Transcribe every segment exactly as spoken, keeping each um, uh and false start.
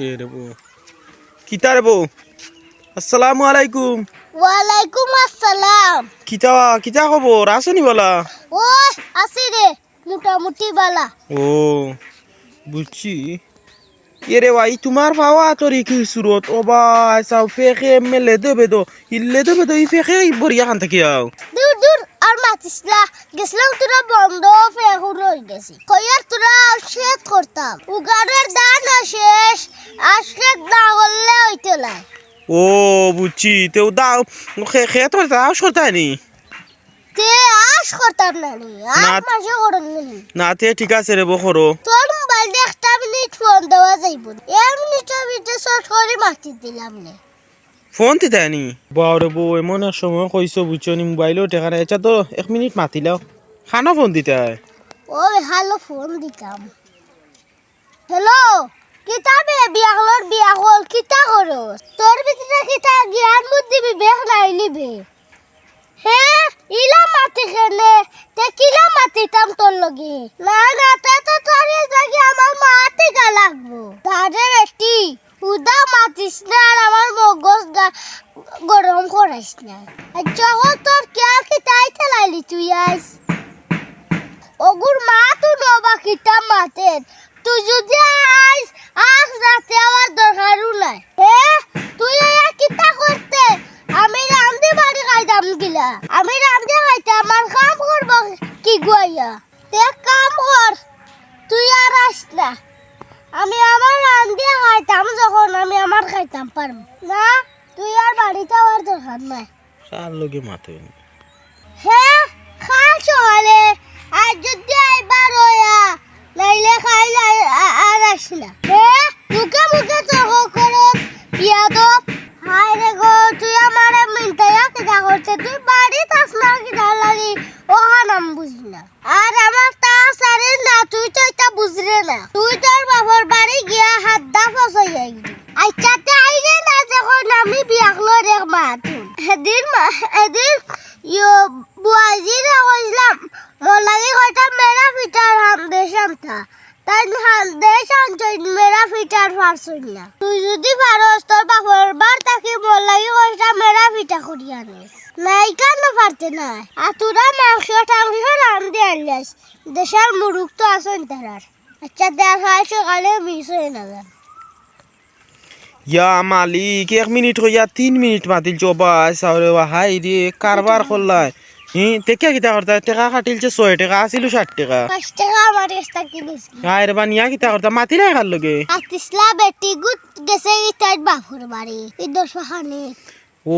এ রে বউ। কিতা রে বউ? আসসালামু আলাইকুম। ওয়ালাইকুম আসসালাম। কিতা, কিতা খবর? আছো নি বালা? ওই, আছি রে, মোটামুটি বালা। ও, বুঝছি। এ রে ভাই, তুমার পাওয়া তোর ই কি সুরত? ও ভাই, চাও ফেকে এমনে লেদো বেদো। ই লেদো বেদো, ই ফেকে ই বরিয়া খান থাকি আও। দূর, দূর, আর মাতিস না। গেছিলাম তোরা বন্ধ, ফেক হুরো অই গেছি। কইয়ার তোরা শেষ করতাম। উগারের ধান শেষ, আর শেষ না করলে অইতো নায়। ও, বুঝছি। তেউ দাও, খে-, খেত করতে আস করতে নি? তে আস করতাম না নি, আর না। মাঝে করুন নি। না, তে ঠিক আছে রে, বউ করো। তোর মোবাইল দে একটা মিনিট ফোন দেওয়া যাইব। এক মিনিটের ভিতরে শর্ট করে মাতি দিলাম নে। ফোন দিতে নি? বাবা রে বউ, এমন এক সময় কইছো বুঝছো নি, মোবাইলও টেকা নাই। আচ্ছা তো এক মিনিট মাতিলাও, খানো ফোন দিতে হয়। ও, হ্যালো, ফোন দিতাম। হ্যালো, কিতা বে, বিয়াকলর বিয়াকল, কিতা করস? তোর ভিতরে কিতা জ্ঞান বুদ্ধি বিবেক নাই নি বে? হে, ইলা মাতি কেনে? তে কিলা মাতিতাম তোর লগে? না, না, তে তো তোর লাগি আমার মাতি গা লাগবো। দাদে বেটি, উদা মাতিস না আর আমার মগজ গা-, গরম করাইস না। আর যখন তোর কেয়ার কিতা আইতে লাইলি তুই আইস? ওগুর মা তো নবা কিতা মাতের। তুই যদি আইস, আস রাতে আমার দরকারও নাই। হে, তুই আইয়া কিতা করতে? আমি রান্ধি বাড়ি খাইতাম গিলা। আমি রান্ধি খাইতাম, আমার কাম করবো কি গুয়াইয়া? তে এক কাম কর, তুই আর আস না। আমি আমার রান্ধিয়া খাইতাম, যখন আমি আমার খাইতাম পারমু। না, তুই আর বাড়িত আওয়ার দরকার নাই। কার লগে মাতে? হে, কাল সকালে আর যদি আইবার অইয়া, নাইলে কাইল আই-, আ-, আর আস না। হে, মুখে মুখে তর্ক করস, বিয়াদব। হায় রে গো, তুই আমারে মিনতাইয়া কিতা করতে? তুই বাড়িত আস না কিতা লাগি? অখান আমি বুঝি না। আর আমার তা সারে না, তুই তো ইতা বুঝরে না। তুই তোর বাপর বাড়ি গিয়া হাদ্দা ফসাই আইলি। আইচ্ছা, তে আইরে না যখন আমি বিয়াকলর এক মাতুন। হেদিন মা-, হেদিন ইয়ো বুয়াজিরে কইছলাম, মোর লাগি কয়টা মেরা ফিটার হান্দেশ আনতা। তাইন হান্দেশ আনছইন, মেরা ফিটার পারছইন না। তুই যদি পারস, তোর বাপর বাড়ি থাকি মোর লাগি কয়টা মেরা ফিটা করি আনিস। না, ইখান তো পারতে নায়। আর তোরা মাংস টাংস রান্ধি আনলাস। দেশর মুরুখ তো আছইন তারার। আইচ্ছা, দেখা হয় সকালে মিস অয় না যান। ইয়া মালিক, এক মিনিট কইয়া তিন মিনিট মাতিল জবা, সাওরে বা, হায় রে, কারবার করলায়। হি, তে কিয়া কিতা করতা? টেকা কাটিলছে ছয় টেকা, আছিল ষাট টেকা। পাঁচ টেকা আমার কাছ থাকি নিছি। হায় রে বা, নিয়া কিতা করতা? মাতিলায় কার লগে? আতিসলা বেটি গুত গেছে ইতার বাপর বাড়ি, ই দশ খানি। ও,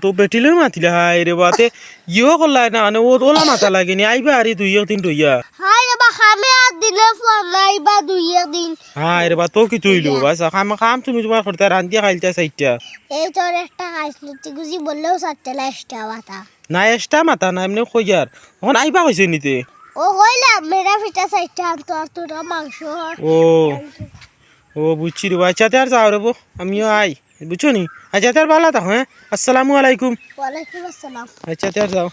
তো বেটি লই মাতিলা, হায় রে বা, তে ইয়ো করলায় না, মানে, ও ওলা মাতা লাগে নি, আইবা আরি দুই একদিন রইয়া। হায় রে বা, কামে আর দিলে ফোন নাই বা দুই একদিন। হায় রে বা, তো কিতা অইলো, বাস, কাম, কাম তুমি তুমার করতা, রান্ধিয়া খাইলতা চাইরটা। এই তোর একটা খাইছিল, তুই গুজি বললেও চারটে লাইসটা বাতা। না, এক্সট্রা মাতা না, এমনে কইয়ার। অখন আইবা কইছে নি তে? ও কইলাম, মেরা ফিটা চাইরটা আনতো আর তোরা মাংস। ও, ও, বুঝছি রে বা। আইচ্ছা, তে আর যাও রে বউ, আমিও আই। বুঝছো নি? আইচ্ছা, তে আর বালা থাকো, হ্যাঁ? আসসালামু আলাইকুম। ওয়ালাইকুম আসসালাম। আইচ্ছা, তে আর যাও।